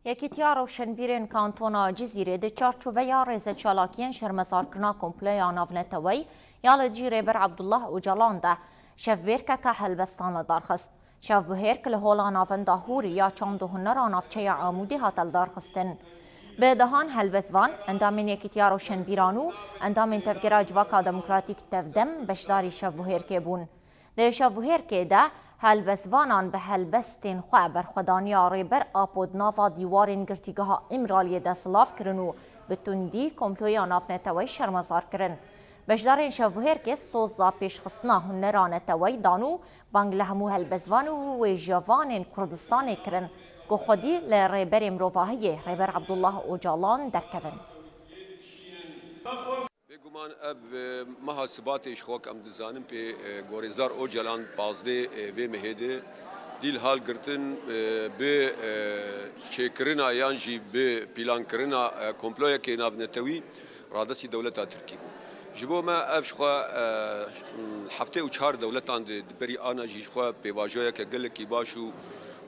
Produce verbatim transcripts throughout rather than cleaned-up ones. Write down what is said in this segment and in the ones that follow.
Yekîtiya Rewşenbîrên Kantona Cizîrê di çarçoveya rêzeçalakiyên şermezarkirina komploya navneteweyî ya li dijî Rêber Abdullah Ocalan de şevbêrkeke helbestan li dar xist. Şevbihêrk li Hola Navenda Hûrî ya Çand û Hunera Navçeya Amûdê hate lidarxistin. Bi dehan helbestvan, endamên Yekîtiya Rewşenbîran û endamên Tevgera Civaka Demokratîk, Tevdem, beşdarî şevbihêrkê bûn. Di şevbihêrkê de helbestvanan bi helbestên xwe berxwedaniya Rêber Apo di nava dîwarên Girtîgeha Îmraliyê de silav kirin û bi tundî komploya navneteweyî şermezar kirin. Beşdarên şevbihêrkê soza pêşxistina hunera neteweyî dan û bang li hemû helbestvan û wêjevanên Kurdistanê kirin ku xwedî li Rêberê Mirovahiyê Rêber Abdullah Ocalan derkevin. Bêguman ev, e, meha Sibatê ji xwe em dizanin pê, e, ku Rêzdar Ocalan pazdeh, e, vê mehê de dîl hal girtin, e, bi, e, çêkirina yan jî bi pîlankirina, e, komployekê navnetewî radestî dewleta Tirkî bû. Ji bo me ev ji xwe, e, heftê û çar dewletan di, di berî ana jî ji xwe pêvajoyeke gelekî baş û,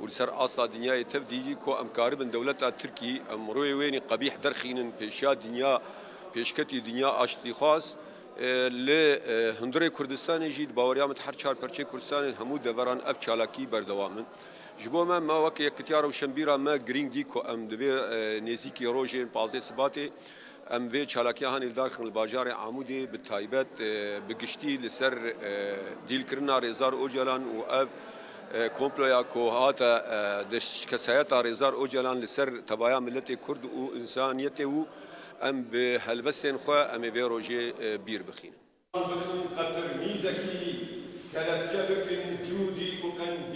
û li ser asta dinyayê tev dî ku em karibin dewleta Tirkî, em rûyê wê nî qebîh derxînin pêşiya dinya, pêşketî dinya aştîxwaz, e, li, e, hundirê Kurdistanê jî di baweriya min her çar perçê Kurdistanê hemû deveran ev çalakî berdewam in. Ji bo me, me weke Yekitiya Rewşenbîra me girîng dî ku em divê, e, nêzîkî rojên pazdeh Sibatê em vê çalakiya hanê li dar xin li bajarê Amûdê bi taybet, e, bi giştî li ser, e, dîlkirina Rêzdar Ocalan û ev, e, komploya ku hate, e, di şikesayeta Rêzdar Ocalan li ser tevaya miletê Kurd û însaniyetê û em bi helbestên xwe em ê vê rojê, e, bîr bixînin. Bixin qetir mîzekî kelepçe bikin